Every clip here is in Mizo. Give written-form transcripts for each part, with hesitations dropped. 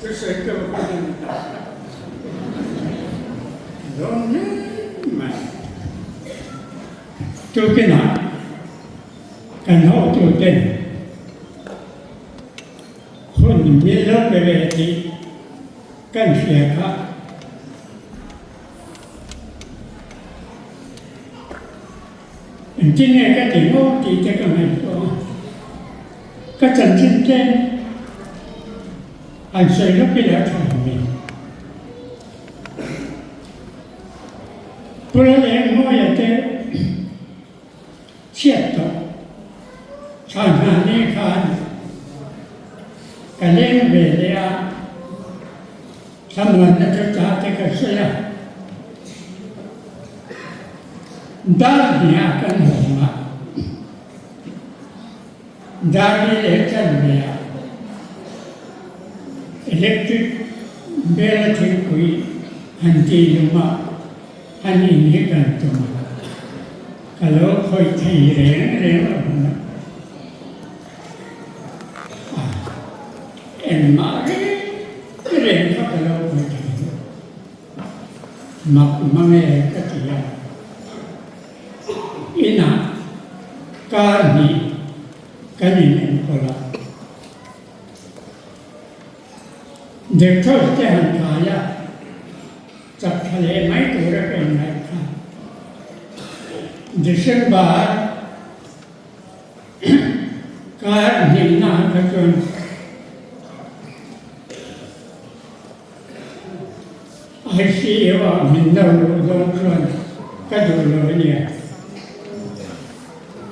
Thusawi ka va hman a ni ta. Lawm hle mai. Tukinah kan hotuten hun min lo pe ve tih kan hria kha. Engtin nge ka ti maw tih te ka ngaihtuah a, ka chanchin tlem an sawi lawk ila tha awm e. Pu Lalengmawia te chhiat tawh thla hna ni khan ka leng ve leh a, Thlamuanna chu ta te ka sawi a, dar hniah kan hawng a, dar hi leh chanve ah electric bel a thingpui han tih lum a han in hi kan tum a, ka lo khawih thei reng reng lo hmun a, engmah reng reng kha ka lo khawih thei lo, mak mang e ka ti a, inah kar hnih kan in enkawl a, Doctor te han kai a, chak tha leh mai tura ka inngaih kha December Kar hnihna kha chuan ICU ah min lo luh dawn chuan ka duh lo a nia.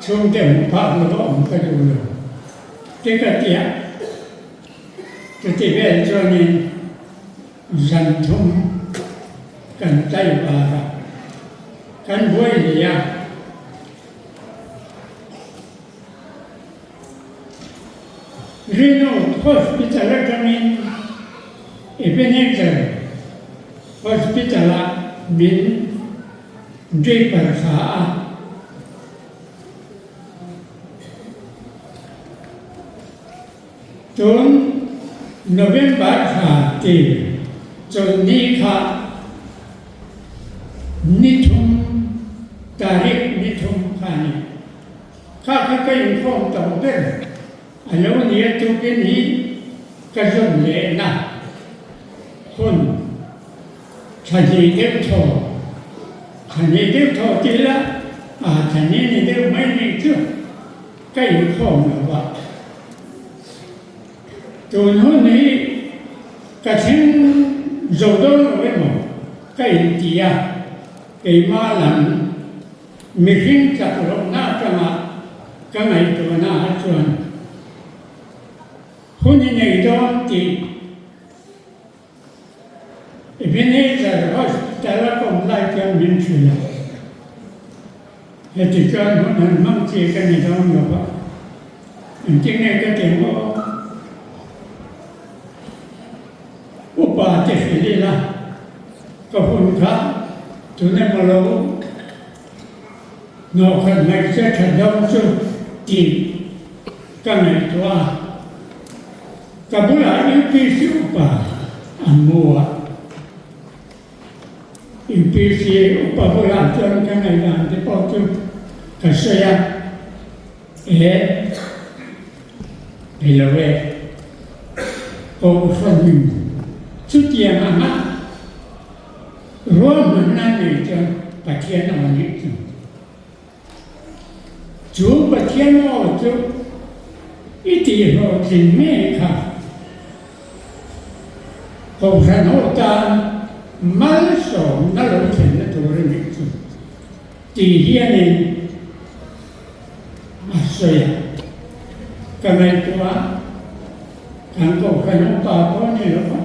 Chhungte hmu phak lo a awm ka duh lo. Ti ka tia chuti vel chuanin zan thum kan tlaivar a, kan buai hle a. Rinawt Hospital atangin Ebenezer Hospital-ah min draper thla a. Tun November thla tir chawlhni kha ni thum tarik ni thum kha a ni. Kha kha ka inkhawm tam ber a lo ni a tukin hi ka zawn lehna hun thla hnih deuh thaw, thla hnih deuh thaw ti ila a thla hnih ni deuh mai nih chu. Ka inkhawm lo a, tun hun hi ka thleng zo dawn lo emaw ka inti a, keimah lam mihring chak lohna atanga ka ngaihtuahna ah chuan hun i nei dawn tih Ebenezer Hospital a kawm lai chuan min hrilh a, heti chuan hun han hmang chi ka ni dawn lo va, engtin nge ka ti maw? Upa te hrilh ila ka hun kha tun emaw lo hnawhkhat hmeichhe tha dawn chu tih ka ngaihtuah a. Ka bulah UPC upa an mu a, UPC upa bulah chuan ka ngaihdan te pawh chu ka sawi a, e ni lo e, Kohhran chutiang anga ruahmanna nei chuan Pathian aw nih chu. Chu Pathian aw chu i tihhlawhtlin ngei kha Kohhran ho tan malsawmna lo thlenna tur a nih chu tih hianin a sawi a. Ka ngaihtuah a, kan Kohhran upa pawh a ni lo va,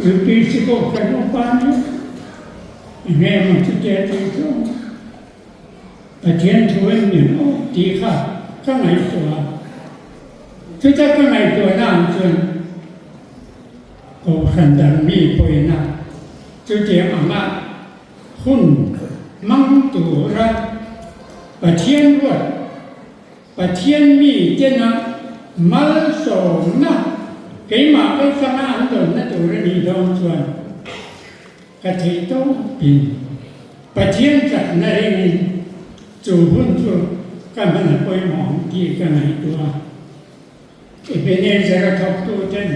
UPC Kohhran upa a ni. Enge maw chutia tih chu Pathian thu em ni maw tih kha ka ngaihtuah a, chuta ka ngaihtuahna ang chuan Kohhran dang mi pawina chutiang anga hun hmang tura Pathian ruat Pathian mi tena malsawmna. Keimah kaltlanga an dawnna tur a nih dawn chuan ka theih tawpin Pathian chakna ringin chu hun chu ka hman a pawimawh ang tih ka ngaihtuah a. Ebenezer a thawktuten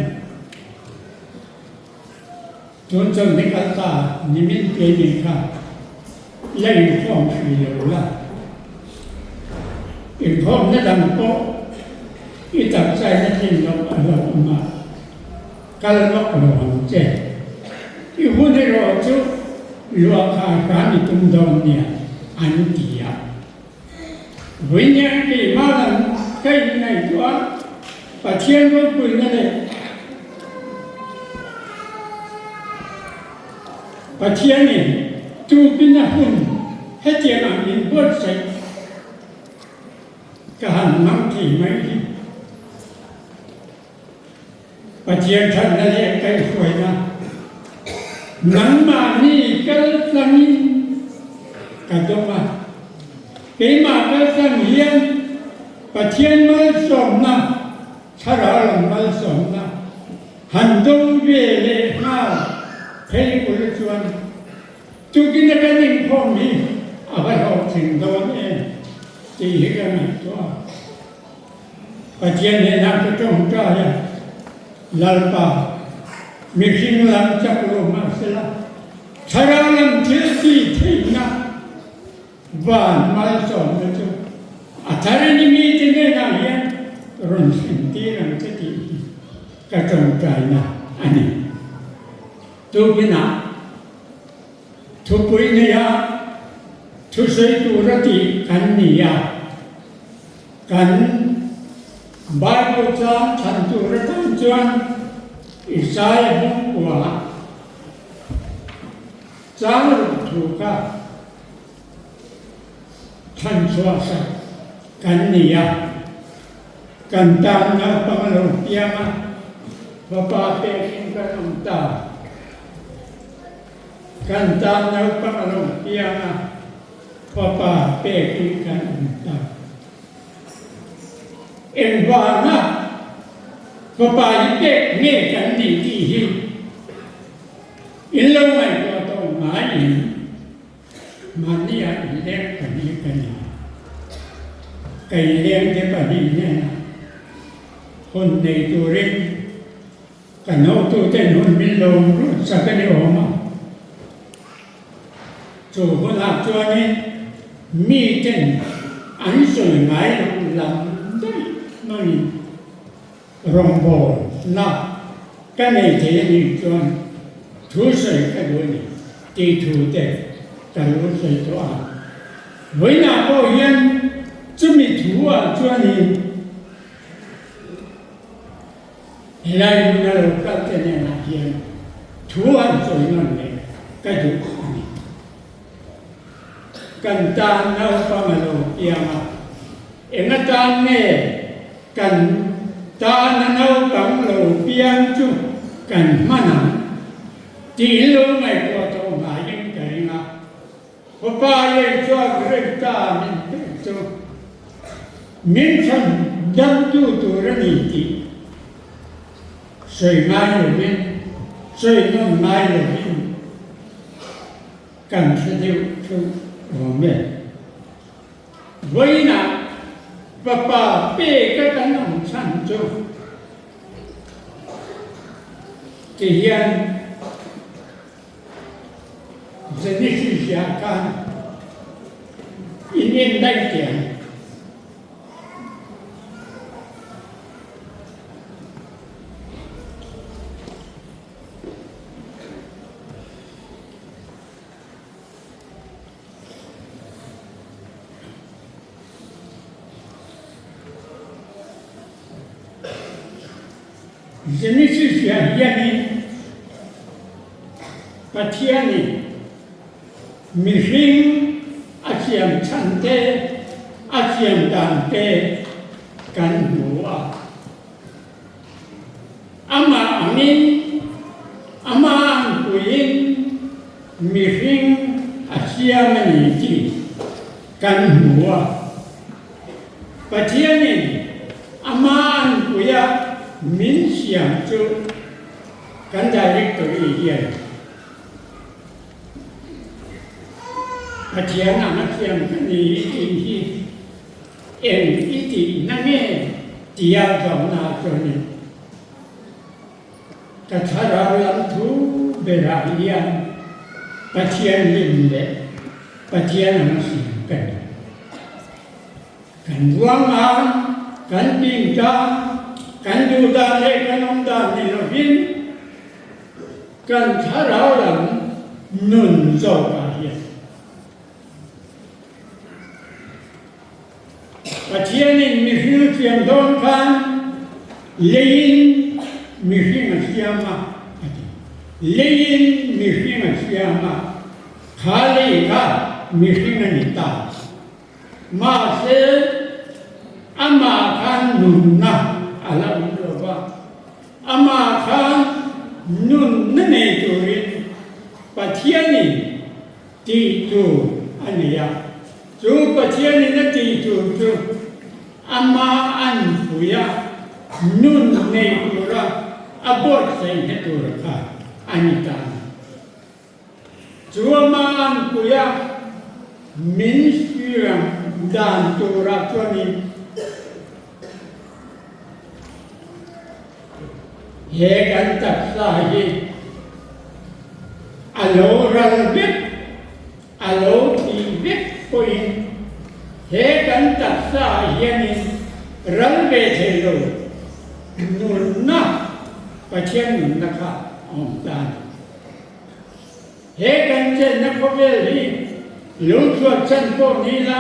tun chuan ni kal ta nimin piaimi kha la inkhawm hrih lo la, inkhawmna dang pawh i takchaina tlin loh a hlauhawm a, kal vak lo ang che. I hun erawh chu luahkhar hram i tum dawn nia, an ti a. Vawiin keimah lam ka inngaihtuah a, Pathian ropuina leh Pathianin tukin a hun hetiang ang min buatsaih ka han hmang thei mai hi Pathian thatna leh kaihhruaina nangmahni kal tlangin ka dawng a. Keimah kal tlang hian Pathian malsawmna, thlarau lam malsawmna han dawng ve leh nghal phei ula chuan tukin a kan inkhawm hi a va hlawhtling dawn em tih hi ka ngaihtuah a. Pathian hnenah ka tawngtai a, Lalpa, mihring lam chak lo mahsela, thlarau lam thil ti theihna van malsawmna chu a thar in i mite hnenah hian rawn thlen tir ang che tih hi ka tawngtaina a ni. Tukinah thupui neia thusawi tura tih kan ni a. Kan Bible tlang thlan tur atan chuan Isaiah bawngkua chang ruk thu kha thlan chhuah sak kan ni a. Kan tan naupang lo piang a, fapa pekin kan awm ta. Kan tan naupang lo piang a. Fapa pekin kan awm ta. Engvanga fapa hi pek nge kan nih tih hi in lo ngaihtuah tawh ngaiin mahni ah inleng pahnih ka ni. Ka inlengte pahnih hnenah hun nei turin Kan hotuten hun min lo rut sak a ni awm a, chu hunah chuanin miten an sawi ngai loh lam daih hmangin rawngbawlna ka nei thei a nih chuan thu sawi ka duh a ni tih thu te ka lo sawi tawh a. Vawiinah pawh hian chumi thu ah chuanin Helai hmuna lo kal te hnenah hian thu han sawi nawn leh ka duh a ni. Kan tan naupang a lo piang a, eng atan nge kan tana naupang lo piang chu kan hman ang tiin lo ngaihtuah tawh ngaiin ka ring a. Fapa lei chuan Rita min pek chu min chhan damtu tur a ni tih sawi ngai lovin, sawi nawn ngai lovin kan hre deuh theuh awm e. Vawiinah fapa peka kan awm chhan chu tihian, Genesis ah khan in en daih teh ang. Genesis ah hianin Pathianin mihring a siam chhan te, a siam dan te kan hmu a. Amah angin, amah angpuiin mihring a siam a ni tih kan hmu a. Pathianin amah angpuia. min siam chu kan Directory hian Pathian anga siam ka ni tih hi eng i tihna nge tia zawhna chuanin Ka thlarau lam thu berah hian Pathian lim leh Pathian anga siam ka ni. Kan ruangah, kan pingtang, kan duhdan leh kan awmdan ni lovin kan thlarau lam nun zawkah hian Pathianin mihring a siam dawn khan leiin mihring a siam a, a ti. Leiin mihring a siam a, kha lei kha mihring a ni ta. Mahse, amah khan nunna a la awm lo va, amah khan nunna nei turin Pathianin tih tur a nei a, chu Pathianin a tih tur chu ama anpui a nun nei tura a buatsaihna tur kha a ni ta a ni. Chu ama anpui a min siam dan turah chuanin He kan taksa hi a lo ral vek, a lo thih vek pawhin he kan taksa ah hianin ral ve thei lo nunna, Pathian nunna kha a awm ta a ni. He kan chenna khawvel hi lo chhuat chan pawh ni la,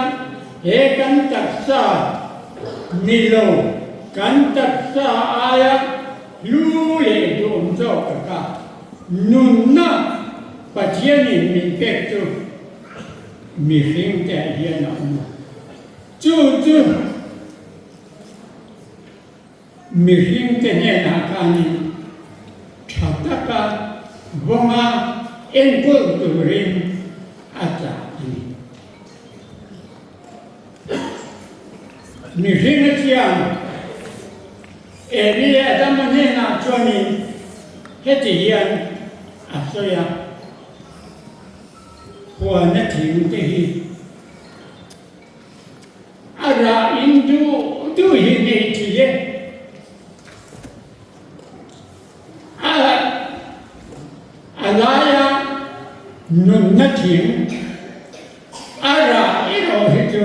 he kan taksa ni lo, kan taksa aia hlu leh duhawm zawk taka nunna Pathianin min pek chu mihringte ah hian a awm a. Chu chu Mihringte hnenah khanin tha taka vawnga enkawl turin a chah a ni. Mihringa chian Evi leh Adama hnenah chuanin heti hian a sawi a, Huana thingte hi A rah in duh duh hi nei thei e. A a laia nunna thing a rah erawh hi chu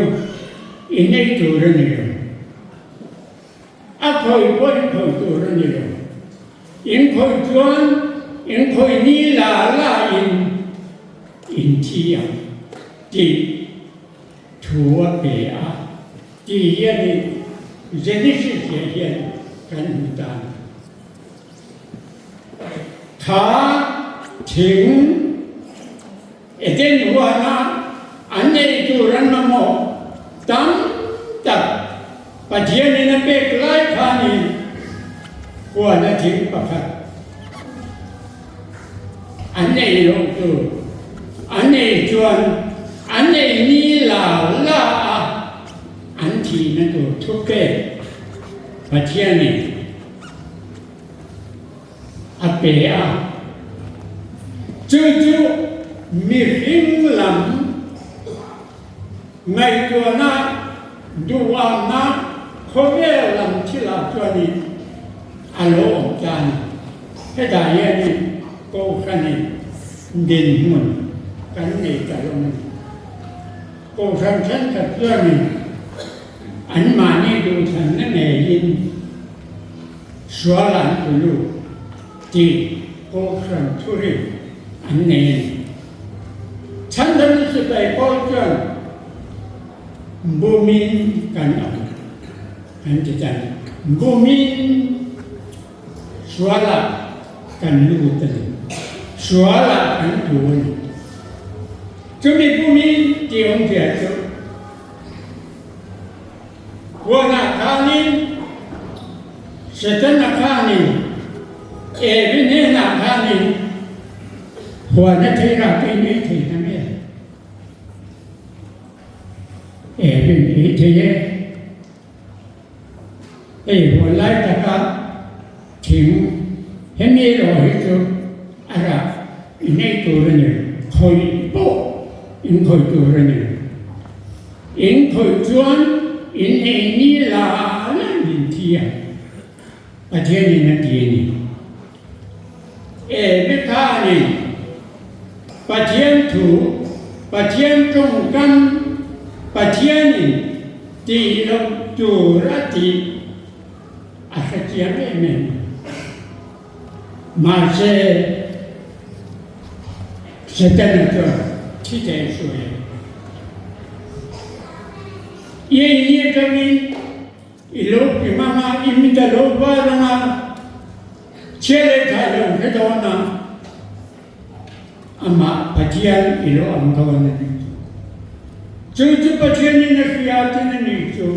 i nei tur a ni lo. A khawi pawh in khawi tur a ni lo. In khawi chuan in khawi ni la la in in thi ang tih Thu a pe a, tih hianin Genesis ah hian kan hmu ta a ni. Kha thing Eden huana an neih tur an mamawh tam tak Pathianin a pek lai khanin huana thing pakhat An ei loh tur an ei chuan an ei ni la la a, an thihna tur thupek Pathianin a pe a. Chu chu mihring lam ngaihtuahna, duhawmna, khawvel lam thilah chuanin a lo awm ta a ni. Hetah hianin Kohhranin dinhmun kan nei ta lo a ni. Kohhran thenkhat chuanin anmahni duhthlanna ngeiin sual an tlu lut tih Kohhran thurin an nei a ni. Chhandamna sipai pawl chuan bumin kan awm an ti ta a ni. Bumin Sualah kan lut a ni. Sualah kan tu a ni. Chumi pumin tih awmzia chu Huanah khanin Setana khanin Evi hnenah khanin Huana theirah te in ei thei na nge? Evi in ei thei e. Hei huan lai taka. Thing hemi erawh hi chu a rah in ei tur a ni, khawih pawh in khawih tur a ni. In khawih chuan in ei ni la la in thi ang, Pathianin a ti a ni. Eve khanin Pathian thu, Pathian tawngkam, Pathianin tih loh tur a tih a hre chiang em em. Mahse, Setana chuan thi thei hruai a. I ei ni atangin I lo pim anga, i mit a lo var anga, chhia leh tha i lo hre dawn a, amah Pathian i lo ang dawn a ni chu. Chu chu Pathianin a hria tin a ni chu.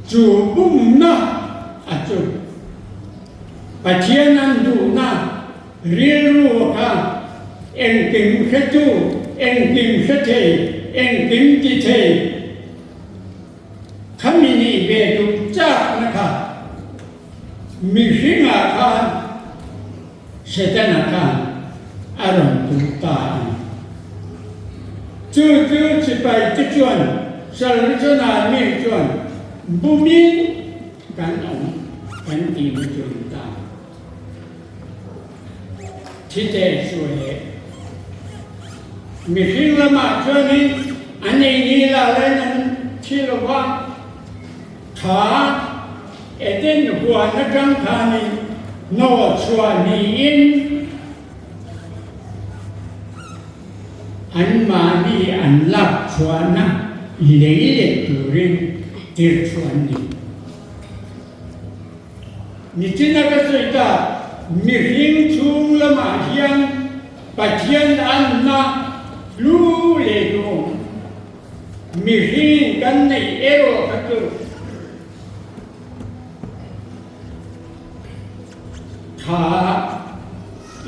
Chu bumna a chu. Pathian an duhna rilru kha engkim hretu, engkim hre thei, engkim ti thei khami nih ve duh chakna kha mihringah khan Setana khan a rawn tuh ta a ni. Chu chu sipai te chuan Salvation Army chuan bumin kan awm kan tihna chu an tan. Thi teh sual e. Mihring lamah chuanin an ei ni la lain an thi lo va, tha Eden huan atang khanin hnawh chhuah niin anmahni an lak chhuahna lei let turin tirhchhuah an ni. Nichina ka sawi ta, mihring chhung lamah hian Pathian anna hlu leh duhawm mihringin kan neih erawh kha chu tha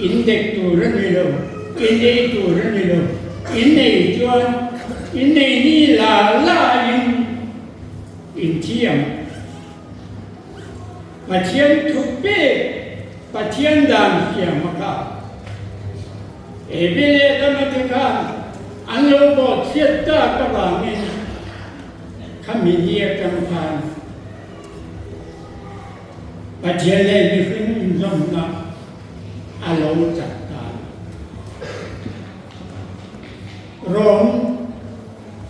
in dek tur a ni lo, in ei tur a ni lo, in ei chuan in ei ni la la in in thi ang. Pathian thu pek, Pathian dan siam a kha. Evi leh Adama te khan an lo bawhchhiat tak avangin khami ni atang khan Pathian leh mihring inzawmna a lo chak ta a ni. Rom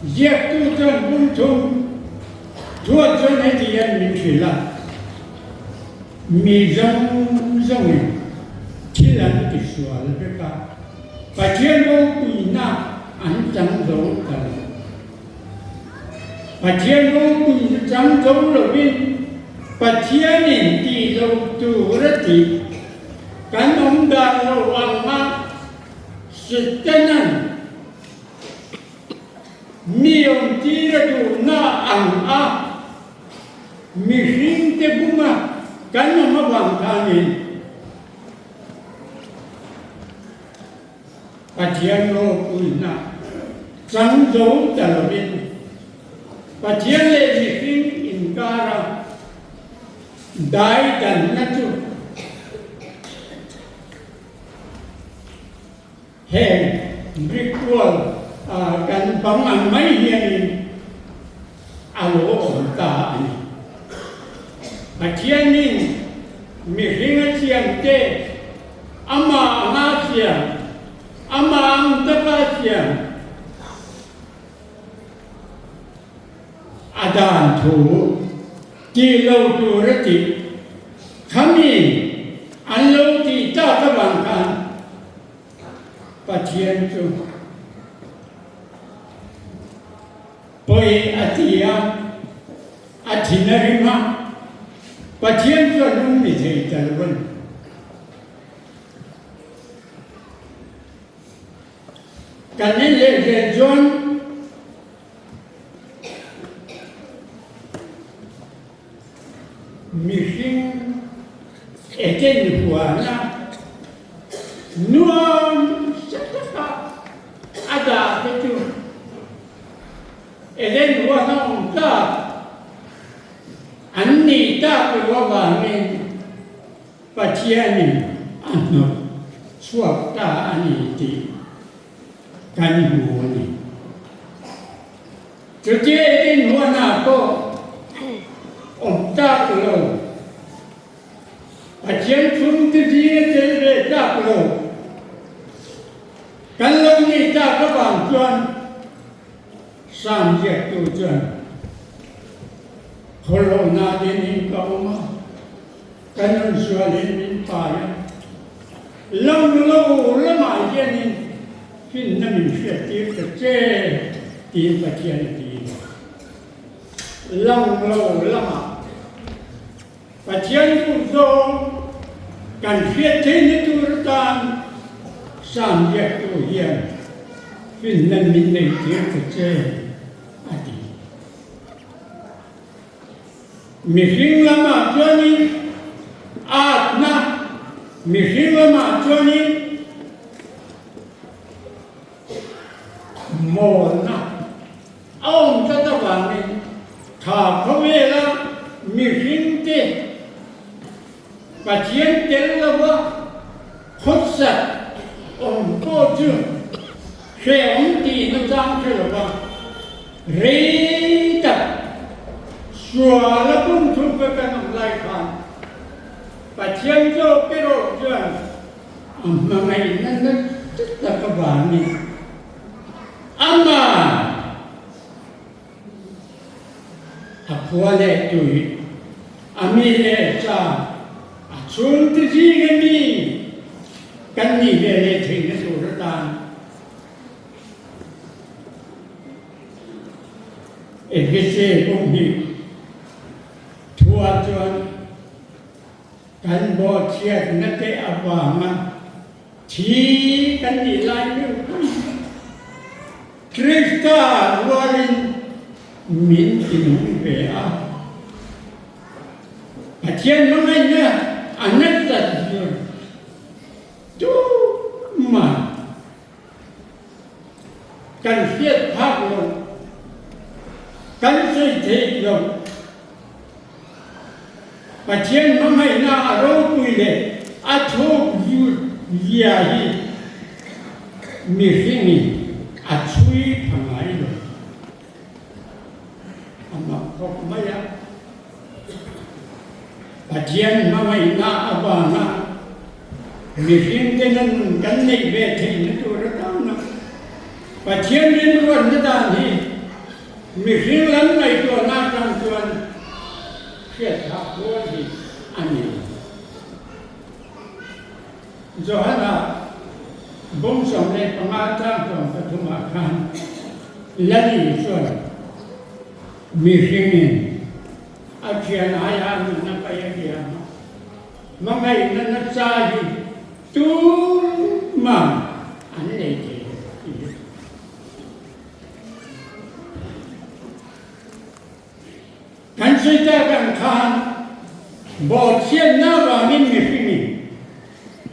ziaktu chuan bungthum thuah chuan heti hian min hrilh a, Mi zawng zawngin thil an tisual vek a, Pathian ropuina an chang zo ta lo. Pathian ropuina chang zo lovin Pathianin tih loh tur a tih kan awm dan lo ang a, Setanan mi awmtir a duhna ang a mihringte bunga kan awm avang khanin Pathian ropuina chang zo ta lovin Pathian leh mihring inkara daidanna chu Heng brick wall kan bang ang mai hianin a lo awm ta a ni. Pathianin mihring a siam te, amah anga siam, amah ang taka siam a dan thu tih lo tur a tih khami an lo tih tak avang khan Pathian chu pawi a ti a, a thin a rim a, Pathian chu a lung ni thei ta lo a ni. Kan en leh zel chuan Mihring Eden huana nuam sa taka a dah te chu Eden huana awm tlak an nih. nih tak loh avangin Pathianin a hnawt chhuak ta a ni tih kan hmu a ni. Chutia Eden huanah pawh awm tak lo, Pathian chhungte zinga tel ve tak lo kan lo nih tak avang chuan Sam ziaktu chuan khawlhawhna dinin ka awm a, ka nun sualin min pai a, lang lo lamah hianin finna min hriattir ta che tiin Pathian a ti a. Lang lo lamah Pathian duh zawng kan hriat theihna tur atan Sam ziaktu hian finna min neihtir ta che a ti. Mihring lamah chuanin atna, mihring lamah chuanin mawlna a awm tlat avangin tha khawvela mihringte Pathian tel lova khawsat awm pawh chu hrehawm tihna chang hre lova rei tak suala pum thuka kan awm lai khan Pathian zawk erawh chuan a hmangaihna nasa tak avangin amah A khua leh tui, a mi leh cha, a chhungte zinga mi kan nih ve leh theihna tur atan Efese pawh hi thua chuan kan bawhchhiatna te avanga thi kan nih lai meuh pawh hi Krista rualin min tinung ve a, Pathian hmangaihna a nasat hian tumah kan hriat phak lo, kan sawi theih lo. Pathian hmangaihna a ropui leh a thuk zia hi mihringin a chhui pha ngai lo. A mak khawp mai a. Pathian hmangaihna avanga mihringte na nun kan neih ve theihna tur atana Pathian rinruatna dan hi Mihring lam ngaihtuahna atang chuan hriatthak rual hi a ni lo. Johana bawm 15 tlang 13 ah khan Lali chuan mihringin a thian aia nunna paih a diam a, hmangaihna nasa hi tumah an nei thei lo tih hi. Kan sawi tak ang khan bawhchhiatna avangin mihringin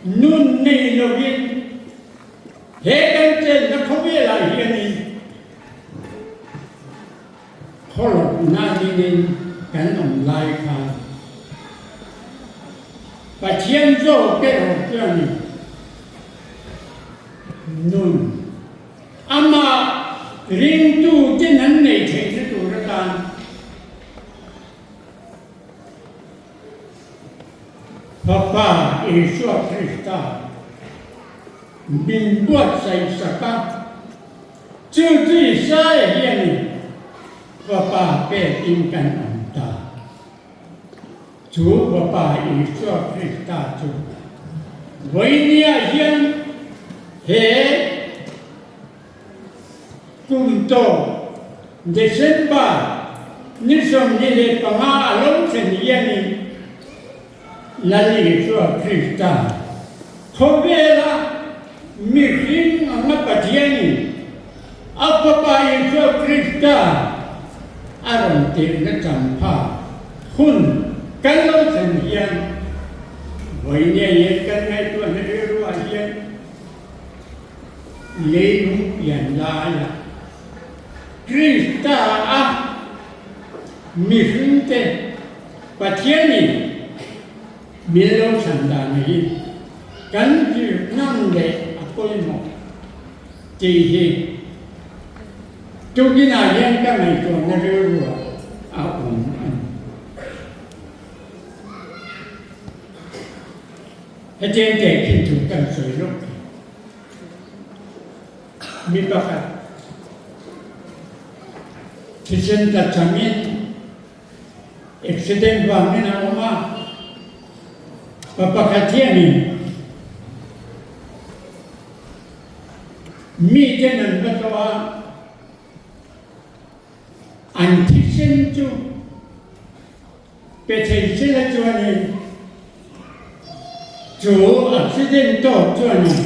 nun nei lovin he kan chenna khawvelah hianin khawlawpna dingin kan awm lai khan Pathian zawk erawh chuanin nun Amah ringtuten an neih theihna tur atan Fapa Isua Krista min buatsaih sak a, chu chu Isaia hianin Fapa pekin kan awm ta. Chu Fapa Isua Krista chu vawinia hian he kum tawh December ni 25 a lo thlen hianin Lal Isua Krista khawvela mihring anga Pathianin a Fapa Isua Krista a rawn tirhna champha hun kan lo thlen hian vawi ngeiin kan ngaihtuahna rilruah hian leilung pian laia Krista a mihringte. Pathianin min lo chhan dan hi kan zir ngam leh a pawimawh tih hi tukinah hian ka ngaihtuahna rilruah a awm a ni. Hetiang tehkhin thu kan sawi lawk thei. Mi pakhat thisen tla changin accident vangin a awm a, pa pakhat hianin miten an va tlawh a, an thisen chu Pe thei sela chuanin chu accident tawk chuanin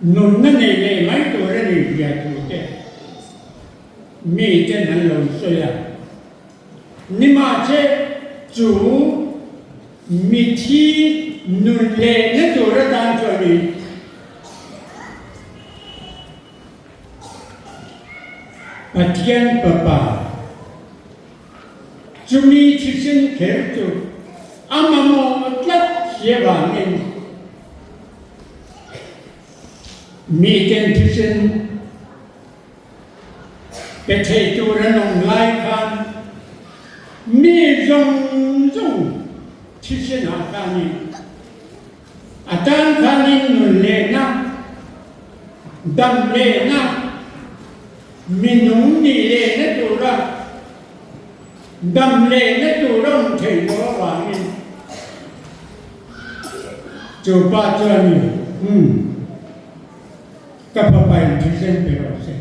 nunna nei leh mai tur a ni zia thu te miten an lo sawi a. Nimahse chu mithi nun lehna tur atan chuanin Pathian Fapa Chumi thisen kher chu a mamawh tlat si avangin miten thisen pe thei tur an awm lai khan mi zawng zawng thisenah khanin a tan khanin nun lehna, dam lehna, Minung nih lehna tura dam lehna tur a awm theih loh avangin chu pa chuan Umm, ka fapa in thisen pe rawh se.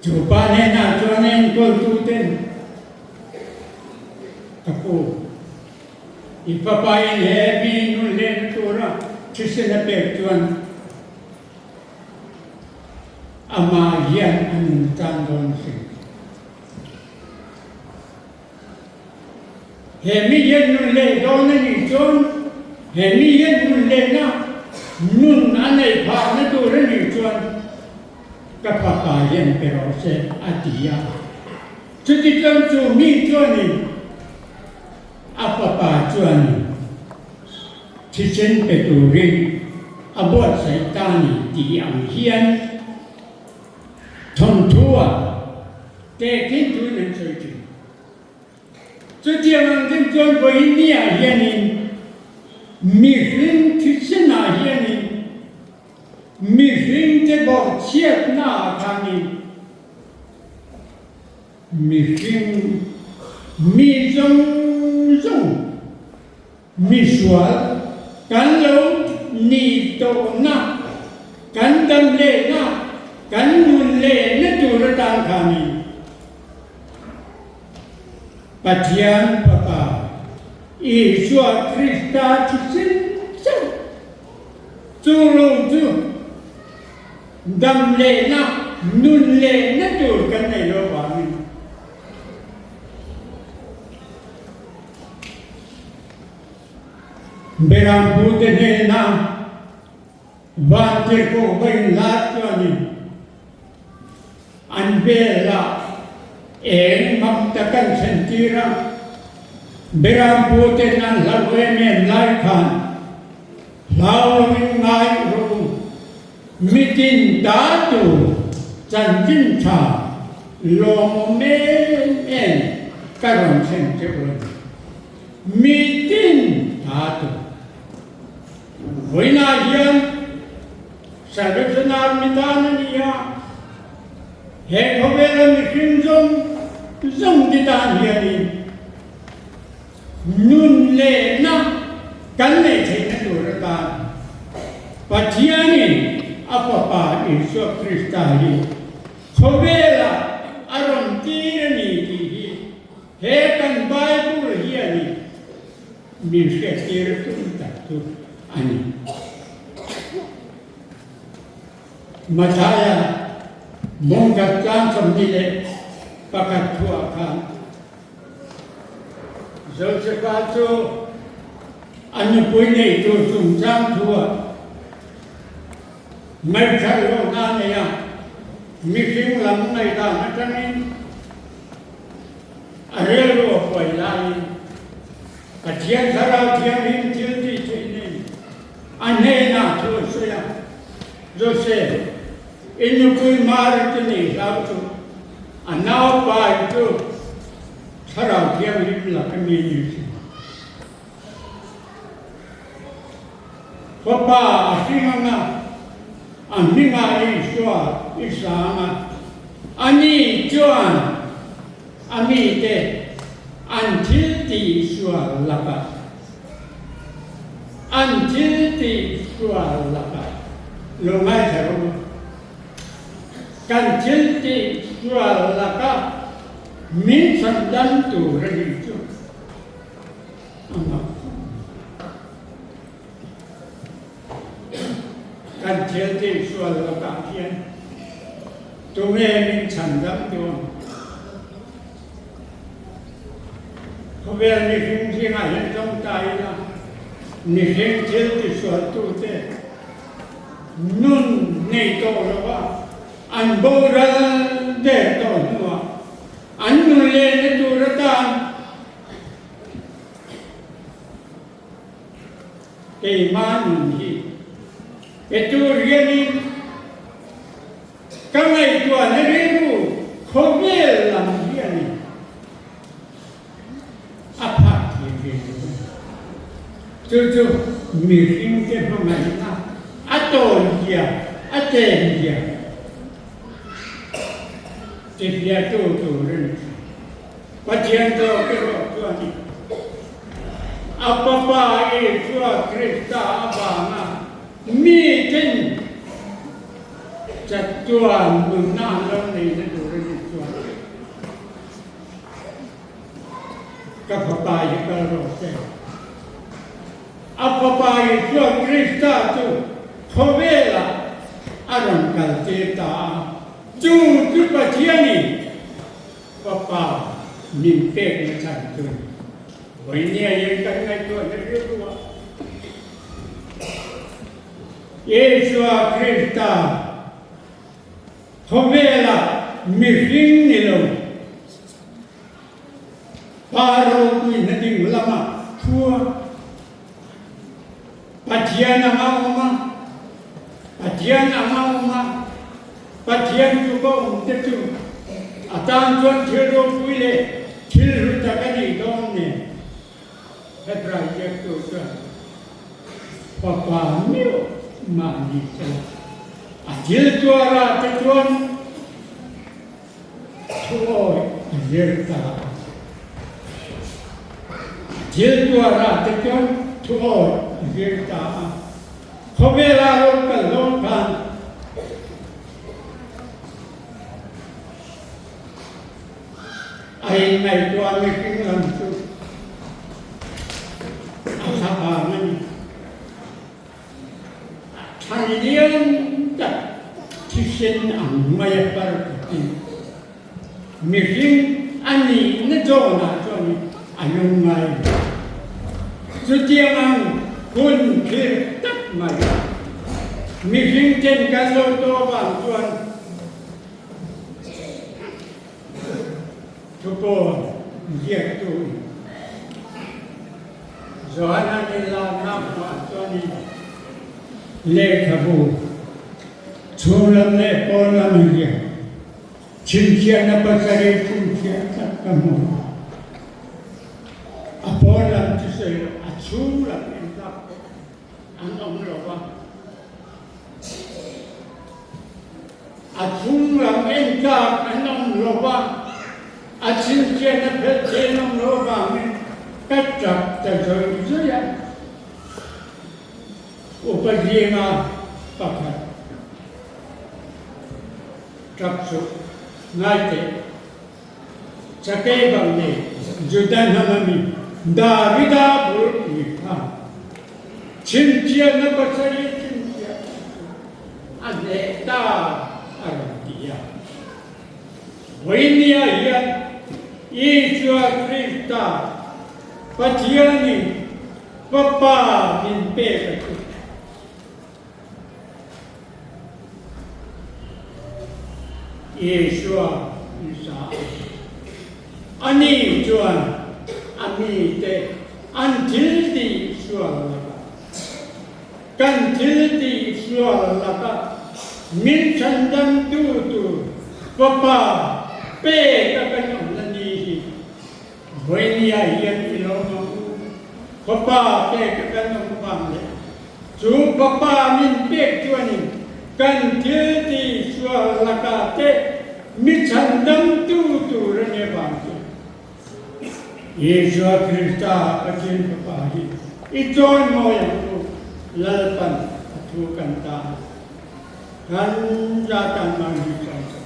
Chu pa hnenah chuan a enkawltuten ka pu, i fapa in he mi nun lehna tura thisen a pek chuan Amah hian a nun tan dawn hrim. He mi hian nun leh dawn a nih chuan he mi hian nun lehna nun a neih phahna tur a nih chuan ka fapa hian pe rawh se a ti a. Chuti chuan chu mi chuanin a fapa chuanin Thisen pe turin a buatsaih ta ni tih ang hian thawnthu-ah tehkhin tuin an sawi thin. Chutiang ang deuh chuan vawiin niah hianin mihring thisenah hianin mihringte bawrhchhiatnaah khanin mihring mi zawng zawng Misual kan lo nih tawhna, kan dam lehna, kan nun lehna tur atan khanin Pathian Fapa Isua Krista thisen chauh chu lo chu dam lehna, nun lehna tur kan nei lo vangin. Berampu te hnena vantirhkoh va inlar chuanin an velah eng mak tak an thlentir a, Berampu ten an hlauh em em lai khan hlau lovin ngai rawh u, mitin ta tur chanchin tha lawmawm em em ka rawn thlen teuh a ni. Mitin ta tur. Vawiinah hian Salvation Army tan a ni a, he khawvela mihring zawng zawng te tan hianin nun lehna kan neih theihna tur atan Pathianin a Fapa Isua Krista hi khawvelah a rawn tir a ni tih hi he kan Bible hianin min hriattir tum tak chu a ni. Mathaia mawngkhat tlang 21 thuah khan Josefa chu a nupui nei tur chungchang thuah ngaihthar lohna a nei a, mihring lam ngaihdan atangin. rilru a huai laiin Pathian Thlarau Thianghlim thil tih theih nei a hnenah thu a sawi a, Joseph, i nupui Mari chu nei hlau chu a naupai chu Thlarau Thianghlim laka mi ni si. Fapa a hring anga a hmingah Isua i sang a, ani chuan a mite an thil tihsual lakah an thil tihsual lakah lo ngaithla rawh u. Kan thil tihsual lakah min chhan dan tur a nih chu. A mak khawp mai. Kan thil tihsual lakah hian tunge min chhan dam dawn? Khawvel mihring zingah hian tawngtai ila mihring thil tisualtute nun nei tawh lova an boral der tawh hnuah an nun lehna tur atan Keimah nun hi pe tur hianin ka ngaihtuahna rilru khawvel lam hianin a phak thei ve lo a ni. Chu chu mihringte hmangaihna a tawizia, a chenzia tifiahtu tur a ni. Pathian zawk erawh chuan a Fapa Isua Krista avanga miten chatuan nunna an lo neihna tur a nih chuan ka Fapa hi kal rawh se. A Fapa Isua Krista chu khawvelah a rawn kaltir ta a, chu chu Pathianin Fapa min pek na chhan chu vawinia hian kan ngaihtuah na rilru a. Isua Krista khawvela mihring ni lo Pa ropuina ding lama thu a, Pathian anga awm a, Pathian anga awm a, Pathian chu ka awm te chu a tan chuan thil ropui leh thil hlu tak a nih dawn nen. Hebrai ziaktu chuan Fapa meuh mahni chu a thil tuarah te chuan Thuawi a zir ta a. Thil tuarah te chuan thuawi a zir ta a. Khawvela ro kal dawn khan a inngaihtuah mihring lam chu a thla vang a ni. Than lian tak thisen ang mai a par khatin mihring a nihna zawnah chuan a lung ngai lo. Chutiang ang hun thlir tak mai mihring ten kan lo tawh avang chuan Thupawn ziaktu in Johana nilâwmna hmuah chuanin lehkhabu chhung lam leh pawn lam in ziak chhinchhiahna pasarih chhinchhiah tlat ka hmu a. A pawn lam chu sawi loh, a chhung lam inlak pawh an awm lo va. A chhung lam entlak an awm lo va, a chhinchhiahna phelh thei an awm loh avangin ka tap ta zawih zawih a. Upa zinga pakhat tap chu ngai teh. Chakei bang nei Juda hnam a mi Davida bulpui kha chhinchhiahna pasarih chhinchhiah chu a hneh ta a rawn ti a. Vawinia hian Isua Krista Pathianin Fapa min pek a chu. Isua i sa a. Ani chuan a mite an thil tih sual lakah, kan thil tih sual lakah min chhandamtu tur Fapa pek a kan awmna ni hi Vawinia hian i lo hmang u. Fapa pek a kan awm vang leh chu Fapa min pek chuanin kan thil tih sual lakah te mi chhandamtu tur a nia vang chu Isua Krista Pathian Fapa hi i chawimawi ang u, Lalpan a thu kan tan kan za tan mahni chawi chauh.